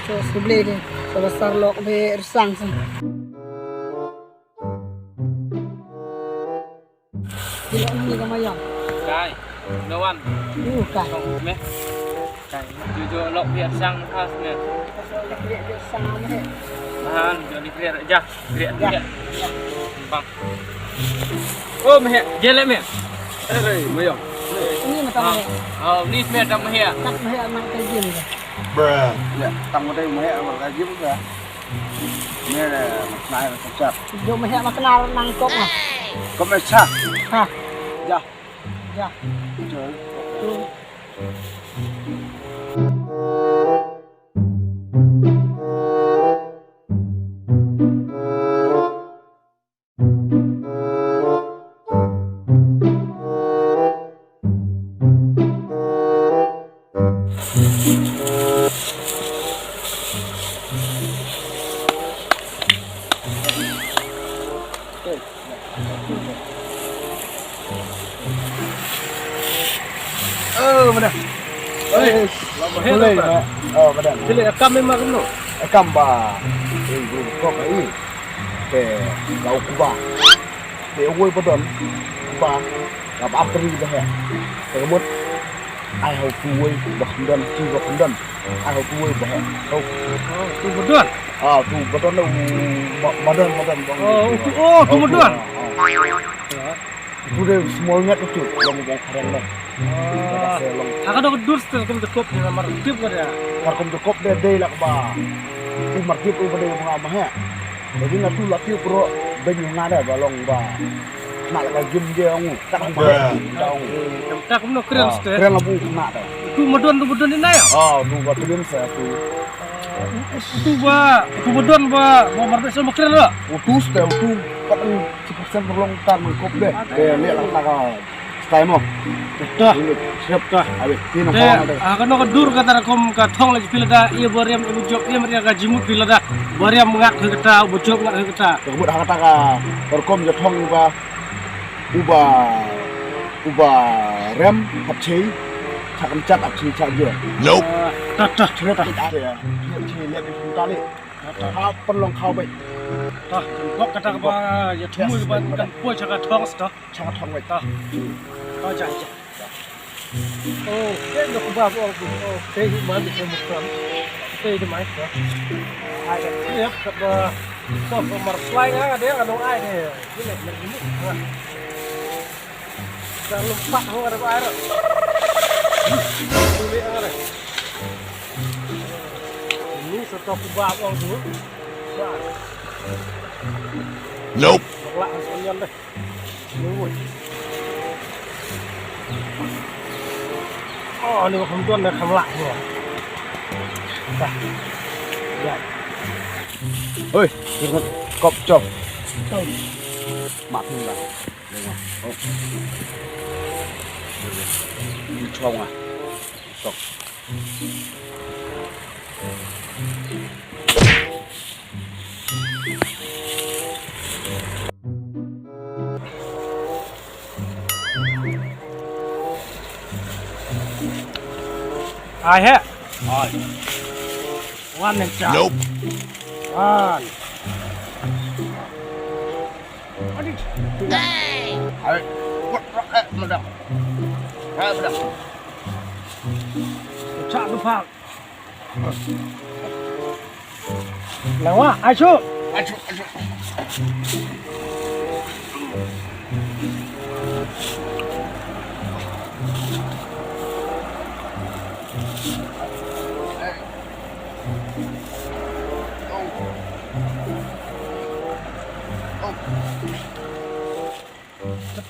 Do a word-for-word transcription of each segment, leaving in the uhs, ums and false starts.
Sibli de, sa ba sar lok be rsang sa. Bila ni ka mayang. Kai, no one. Uh, kai. Kong me. Kai, ju ju lok be rsang khas ne. Be rsang me. Mahan, jo ni clear ja. Clear ja. Bang. Oh, me, je le me. Eh, mayang. Ni mata me. Oh, ni me tam me. Tak me man ka jin. Bruh. Ya, tang utai maya amal kajim ka. Ni le, nai ka chak. Jo maya makna nang kop ah. Kop me chak. Ha. Ya. Ya. Betul. Tu. Oh, mana? Oi, lama hel. Boleh, apa? Mak. Oh, mana? Sila akam memang kena. Akam ba. Eh, bro, kau kai. Te, kau kuba. Te, oi, badon. Ba. Ka ba apri ba he. Te, mut. Ai hau tu oi, ba kandon, tu ba kandon. Ai hau tu oi, ba he. Hau. Oh, tu badon. Ah, tu badon, uh, ma-, madan, madan, bang. Oh, tu, oh, tu badon. Ah. Tu dei small ngat tu, long bong karen lah. Ah. Long. Aka dok dur stel kum jekop ni, mar tip ka dia. Kar kum jekop dei, dei lah ba. U mar tip u ba dei bunga mah ya. Jadi na tu laki u pro ben nga dei ba long ba. Nak lah jim je ong. Tak ong ba. Bruh. Tak ong. Tak kum no keren stel. Keren lah bu nak dei. Tu madon, tu madon ni na ya? Ah, tu ba tu din sa tu. Tu ba, tu madon ba, ba mar tip sa ma keren lah. U tu stel tu. Kat ang Sipur sem berlong tar mengkop deh. Deh, lihat lang taka. Style mo. Dah. Siap dah. Habis. Sini. Deh, ah, kano ka dur kata rukom ka thong la phi lada, ïa ba riam, ïa ba jop, ïa ba riam ka jingmut phi lada. Ba riam ngat ha kata, ba jop ngat ha kata. Ka mut ha kata ka rukom ja thong ba, uba, uba riam hap chei, chak chak hap chei chak jop. Nope. Ah, dah, dah, dah. Chei, chei, lihat di tali. Ka pynlong khaw beit. Ta, kan bok kata kaba ïa thmu kaba kan poi cha ka thong sto. Cha ka thong beit. Ta. Ta, ja, ja. Oh, te no kaba bok. Oh, te hi man te mu kram. Te de mai ta. Ai da. Ïa kaba. To ko mar slai nga de nga nong ai de. Ni le ni ni. Ka lum pat ho ka da ba ai ro. Tu le nga de. Ni sa to ku ba ong tu. Ba. Nope. Bak la han sa nyan deh. Ni woi. Oh, ni kham tuan deh kham la ni. Dah. Ya. Oi, kop chop. Chop. Mat ni ba. Ni chong ah. Sok. Ai he. Ai. Wan ne cha. Nope. Wan. Adi. Ai. Wat rak eh mada. Ai mada. Cha tu phak. Lawa, asu. Asu, asu.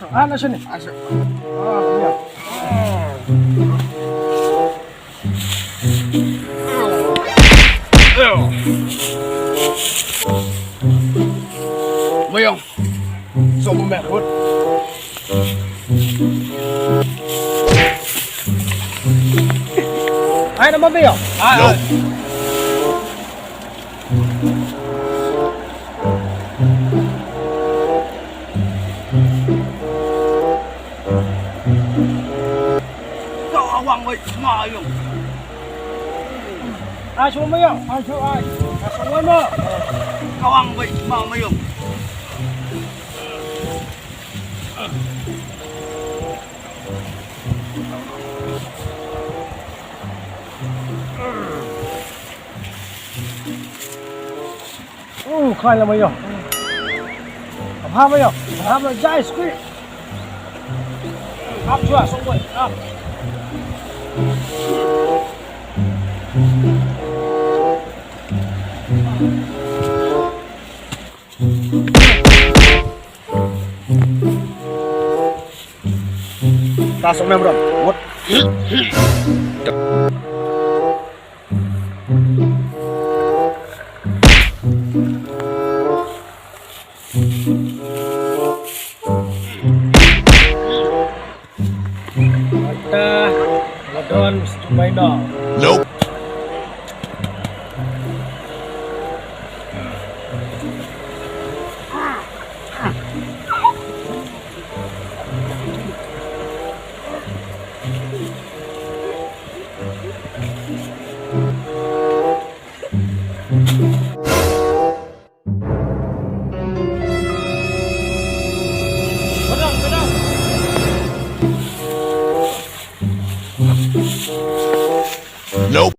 Ah, na sini. Ah, iya. Mayong. Sok mek hut. Ai, nama mayong? Ai, ai. Ka awang wei ma yung. Ai, shu ma ïong, ai, shu, ai. Ai, shu ma. Kawang bai, ma ma ïong. U, khlaiñ la ma ïong. Hap, hap ma ïong. Hap ma jai skui. Hap shuwa, song boy. Hap. Ta song mem rom. What? Ta, wadon, stupai no. Nope. Nope.